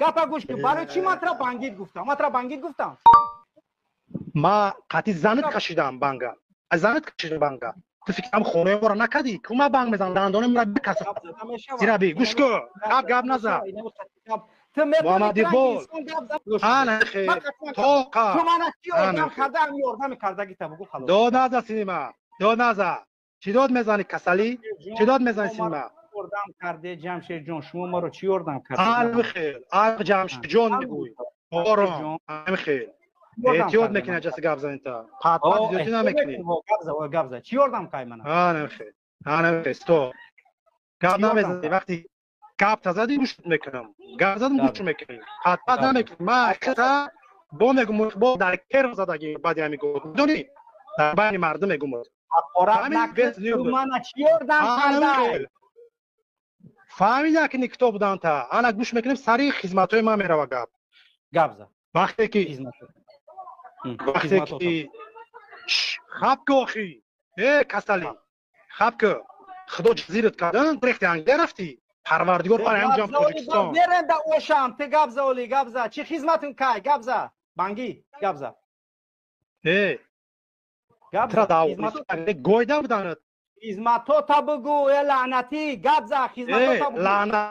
Гапа гӯш кун, барои чӣ ман тра бангид гуфтам? Ман тра бангид гуфтам? Ма қати занат кашидам банга. Аз занат кашидам банга. Ту фикрам хонаи моро накардӣ? Ку ма банг мезанам, дандони мара бикаса. Зира би, гӯш кун. Гап гап назан. Ту Муҳаммад Иқбол. Ана хел. Тоқа. Ту мана чӣ ёрдам карда, ами ёрдами кардагита бугу, халос. Дод наза, синима. Дод наза. Чӣ дод мезанӣ, касалӣ? Чӣ дод мезанӣ, синима? Ёрдам карде, Ҷамшедҷон, шумо маро чӣ ёрдам карде? Ами хел. Ақ Ҷамшедҷон мегӯй. Ором. Ами хел. Эҳтиёт мекунӣ, аҷаси гап занӣ та. Пат-пат зиёдӣ намекунӣ. Гап за, гап за. Чӣ ёрдам кай мана? Ана хел. Ана хел. Стоп. Гап намезанӣ. Вақти гап та задӣ, гӯш мекунам. Гап задам, гӯш мекунӣ. Пат-пат намекунӣ. Ма та бо мегум, бо дар кер задагӣ баъди ҳами гол. Медонӣ? Дар байни мардум мегум. Ҳақорат накун, ту мана чӣ ёрдам кардай? Фаҳмида ки никто будан та. Ана гӯш мекунем, сари хизматҳои ман мерава гап. Гап за. Вақте ки хаб ку, охи, э касалӣ, хаб ку. Худо ҷазират кардан, рехти Англия рафтӣ, Парвардигор ҳам ҷам Тоҷикистон. Мерем да ошам, ту гап за, оли гап за. Чӣ хизматун кай? Гап за, бангӣ, гап за. Э, гап тра гойда буданат. Хизматота бугу, э лаънатӣ, гап за, хизматота бугу. Лаъна.